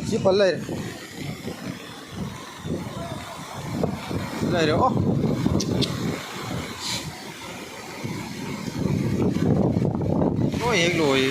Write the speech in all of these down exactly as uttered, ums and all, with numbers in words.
ꯁꯤ ꯄꯜ ꯂꯩꯔꯦ꯫ ꯂꯩꯔꯦ꯫ ꯑꯣ꯫ ꯂꯣꯏ ꯍꯦꯛ ꯂꯣꯏ꯫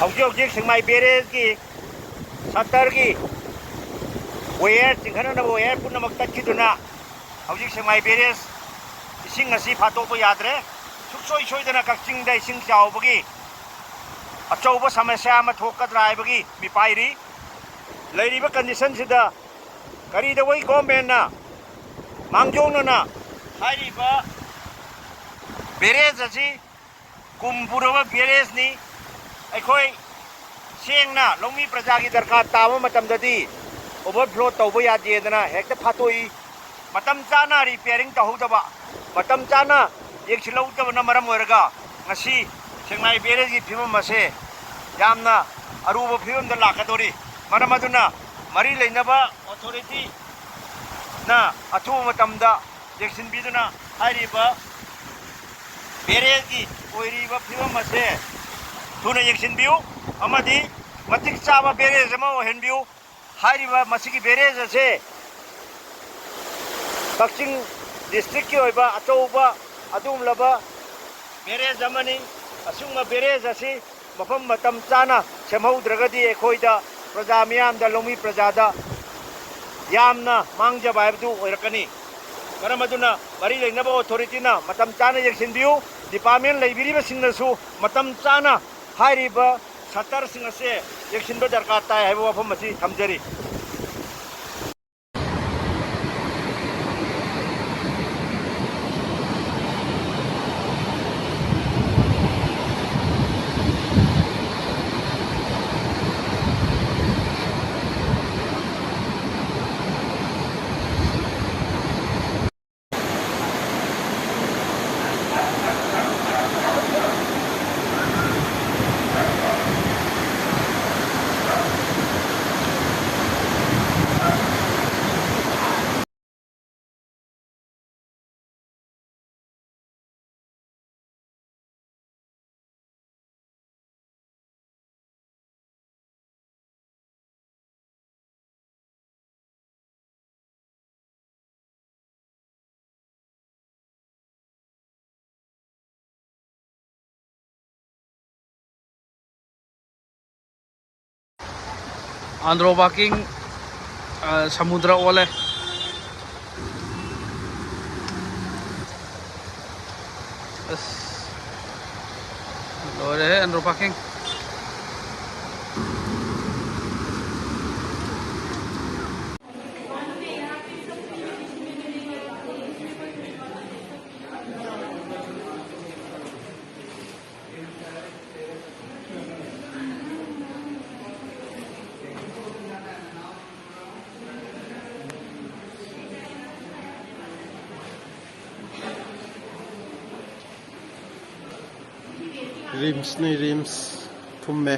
ꯍꯧꯖꯤꯛ ꯍꯧꯖꯤꯛ ꯁꯦꯛꯃꯥꯏ ꯕꯦꯔꯦꯖꯀꯤ ꯁꯇꯔꯒꯤ ꯋꯦꯌꯔ ꯆꯤꯡꯈꯠꯅꯅꯕ ꯋꯦꯌꯔ ꯄꯨꯝꯅꯃꯛ ꯇꯠꯈꯤꯗꯨꯅ, ꯍꯧꯖꯤꯛ ꯁꯦꯛꯃꯥꯏ ꯕꯦꯔꯦꯖ ꯏꯁꯤꯡ ꯑꯁꯤ ꯐꯥꯠꯇꯣꯛꯄ ꯌꯥꯗ꯭ꯔꯦ꯫ ꯁꯨꯡꯁꯣꯏ ꯁꯣꯏꯗꯅ ꯀꯛꯆꯤꯡꯗ ꯏꯁꯤꯡ ꯆꯥꯎꯕꯒꯤ ꯑꯆꯧꯕ ꯁꯃꯁ꯭ꯌꯥ ꯑꯃ ꯊꯣꯛꯀꯗ꯭ꯔꯥ ꯍꯥꯏꯕꯒꯤ ꯃꯤꯄꯥꯏꯔꯤ꯫ ꯂꯩꯔꯤꯕ ꯀꯟꯗꯤꯁꯟꯁꯤꯗ ꯀꯔꯤꯗꯧꯕꯩ ꯒꯣꯔꯃꯦꯟꯅ ꯃꯥꯡꯖꯧꯅꯅ ꯍꯥꯏꯔꯤꯕ ꯕꯦꯔꯦꯖ ꯑꯁꯤ ꯀꯨꯝ ꯄꯨꯔꯕ ꯕꯦꯔꯦꯖꯅꯤ꯫ ꯑꯩꯈꯣꯏ ꯁꯦꯡꯅ ꯂꯧꯃꯤ ꯄ꯭ꯔꯖꯥꯒꯤ ꯗꯔꯀꯥꯔ ꯇꯥꯕ ꯃꯇꯝꯗꯗꯤ ꯑꯣꯚꯔꯐ꯭ꯂꯣ ꯇꯧꯕ ꯌꯥꯗꯦꯗꯅ ꯍꯦꯛꯇ ꯐꯥꯠꯇꯣꯛꯏ꯫ ꯃꯇꯝ ꯆꯥꯅ ꯔꯤꯄꯤꯌꯥꯔꯤꯡ ꯇꯧꯍꯧꯗꯕ, ꯃꯇꯝ ꯆꯥꯅ ꯌꯦꯡꯁꯤꯜꯍꯧꯗꯕꯅ ꯃꯔꯝ ꯑꯣꯏꯔꯒ ꯉꯁꯤ ꯁꯦꯛꯃꯥꯏ ꯕꯦꯔꯦꯖꯀꯤ ꯐꯤꯕꯝ ꯑꯁꯦ ꯌꯥꯝꯅ ꯑꯔꯨꯕ ꯐꯤꯕꯝꯗ ꯂꯥꯛꯀꯗꯧꯔꯤ꯫ ꯃꯔꯝ ꯑꯗꯨꯅ ꯃꯔꯤ ꯂꯩꯅꯕ ꯑꯣꯊꯣꯔꯤꯇꯤꯅ ꯑꯊꯨꯕ ꯃꯇꯝꯗ ꯌꯦꯡꯁꯤꯟꯕꯤꯗꯨꯅ ꯍꯥꯏꯔꯤꯕ ꯕꯦꯔꯦꯖꯀꯤ ꯑꯣꯏꯔꯤꯕ ꯐꯤꯕꯝ ꯑꯁꯦ ꯊꯨꯅ ꯌꯦꯡꯁꯤꯟꯕꯤꯌꯨ ꯑꯃꯗꯤ ꯃꯇꯤꯛ ꯆꯥꯕ ꯕꯦꯔꯦꯖ ꯑꯃ ꯑꯣꯏꯍꯟꯕꯤꯌꯨ꯫ ꯍꯥꯏꯔꯤꯕ ꯃꯁꯤꯒꯤ ꯕꯦꯔꯦꯖ ꯑꯁꯦ ꯀꯛꯆꯤꯡ ꯗꯤꯁꯇ꯭ꯔꯤꯛꯀꯤ ꯑꯣꯏꯕ ꯑꯆꯧꯕ ꯑꯗꯨꯒꯨꯝꯂꯕ ꯕꯦꯔꯦꯖ ꯑꯃꯅꯤ꯫ ꯑꯁꯤꯒꯨꯝꯕ ꯕꯦꯔꯦꯖ ꯑꯁꯤ ꯃꯐꯝ ꯃꯇꯝ ꯆꯥꯅ ꯁꯦꯝꯍꯧꯗ꯭ꯔꯒꯗꯤ ꯑꯩꯈꯣꯏꯗ, ꯄ꯭ꯔꯖꯥ ꯃꯤꯌꯥꯝꯗ, ꯂꯧꯃꯤ ꯄ꯭ꯔꯖꯥꯗ ꯌꯥꯝꯅ ꯃꯥꯡꯖꯕ ꯍꯥꯏꯕꯗꯨ ꯑꯣꯏꯔꯛꯀꯅꯤ꯫ ꯃꯔꯝ ꯑꯗꯨꯅ ꯃꯔꯤ ꯂꯩꯅꯕ ꯑꯣꯊꯣꯔꯤꯇꯤꯅ ꯃꯇꯝ ꯆꯥꯅ ꯌꯦꯡꯁꯤꯟꯕꯤꯌꯨ꯫ ꯗꯤꯄꯥꯔꯠꯃꯦꯟ ꯂꯩꯕꯤꯔꯤꯕꯁꯤꯡꯅꯁꯨ ꯃꯇꯝ ꯆꯥꯅ ꯍꯥꯏꯔꯤꯕ ꯁꯇꯔꯁꯤꯡ ꯑꯁꯦ ꯌꯦꯡꯁꯤꯟꯕ ꯗꯔꯀꯥꯔ ꯇꯥꯏ ꯍꯥꯏꯕ ꯋꯥꯐꯝ ꯑꯁꯤ ꯊꯝꯖꯔꯤ꯫ ꯑꯟꯗ꯭ꯔꯣ ꯄꯥꯔꯀꯤꯡ, ꯑ, ꯁꯃꯨꯗ꯭ꯔ ꯑꯣꯜꯂꯦ꯫ ꯑꯁ, ꯂꯣꯏꯔꯦꯍꯦ, ꯑꯟꯗ꯭ꯔꯣ ꯄꯥꯔꯀꯤꯡ꯫ ꯔꯤꯝꯁꯅꯤ, ꯔꯤꯝꯁ꯫ ꯊꯨꯝꯃꯦ꯫